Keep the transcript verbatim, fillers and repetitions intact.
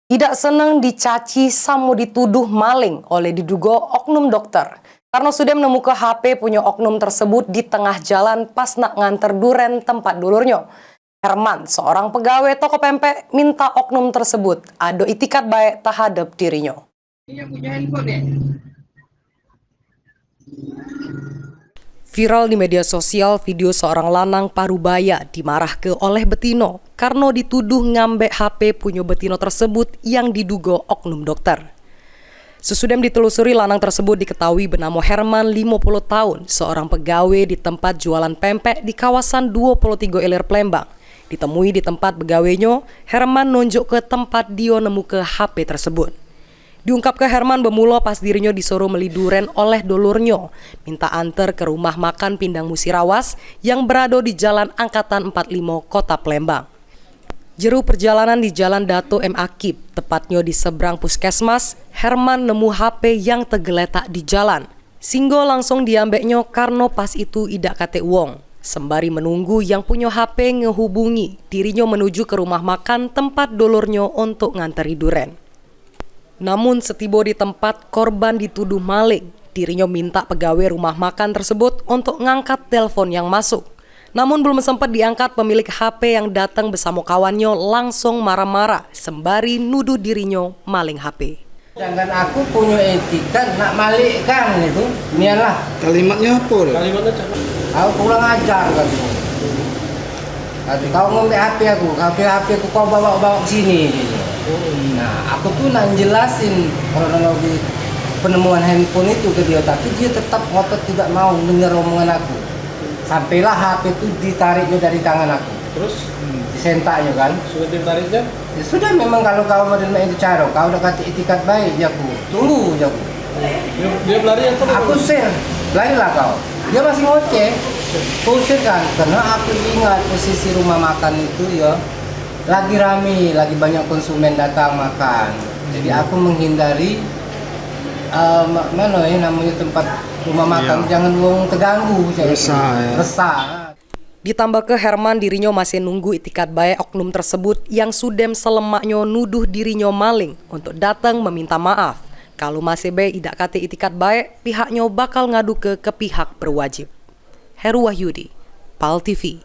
Idak seneng dicaci samo dituduh maling oleh diduga oknum dokter. Karno sudem nemuke H P punyo oknum tersebut di tengah jalan pas nak nganter duren tempat dulurnyo. Herman, seorang pegawe toko pempek, minta oknum tersebut ado itikat baek tehadap dirinyo. Viral di media sosial video seorang lanang Parubaya dimarahke oleh betino karno dituduh ngambek H P punyo betino tersebut yang diduga oknum dokter. Sesudem ditelusuri, lanang tersebut diketahui benamo Herman, limo puluh taun, seorang pegawe di tempat jualan pempek di kawasan duo puluh tigo Ilir, Palembang. Ditemui di tempat begawenyo, Herman nunjuk ke tempat dio nemuke H P tersebut. Diungkapke Herman bemulo pas dirinyo disuruh meli duren oleh dulurnyo, minta anter ke rumah makan Pindang Musirawas yang berado di Jalan Angkatan empat limo, Kota Palembang. Jeru perjalanan di Jalan Datuk M Akib, tepatnyo di seberang puskesmas, Herman nemu H P yang tegeletak di jalan. Singgo langsung diambeknyo karno pas itu idak katek wong. Sembari menunggu yang punyo H P ngehubungi, dirinyo menuju ke rumah makan tempat dulurnyo untuk nganteri duren. Namun setibo di tempat, korban dituduh maling. Dirinyo minta pegawe rumah makan tersebut untuk ngangkat telpon yang masuk. Namun belum sempat diangkat, pemilik H P yang datang besamo kawannyo langsung marah-marah sembari nuduh dirinyo maling H P. Sedangkan aku punyo etikat nak malikkan itu, nianlah. Kalimatnyo apo tu? Kalimatnyo cak, kau kurang ajar, katanya. Kata, kau ngambek H P aku, H P, H P aku kau bawa-bawa ke sini, dia. Nah, aku tu nak jelasin kronologi penemuan handphone itu ke dia, tapi dia tetap ngotot tidak mau dengar omongan aku. Sampailah H P tu ditariknyo dari tangan aku. Terus? Disentaknyo kan. Sudah ditariknyo? Ya sudah, memang kalau kau model mak itu caro, kau dak katek itikat baik, jaku. Tunggu, jaku. Dia, dia berlari atau aku usir, larilah kau. Dia masih ngoceh. Ku usir kan, karena aku ingat posisi rumah makan itu ya lagi rame, lagi banyak konsumen datang makan. Jadi aku menghindari, eh, ma- mana ya namanya tempat rumah makan, jangan wong terganggu, jangan resah, ya. Resah. Ditambahke Herman, dirinyo masih nunggu itikat baek oknum tersebut yang sudem selemaknyo nuduh dirinyo maling untuk datang meminta maaf. Kalu masih be idak katek itikat baek, pihaknyo bakal ngaduke ke pihak berwajib. Heru Wahyudi, Pal T V.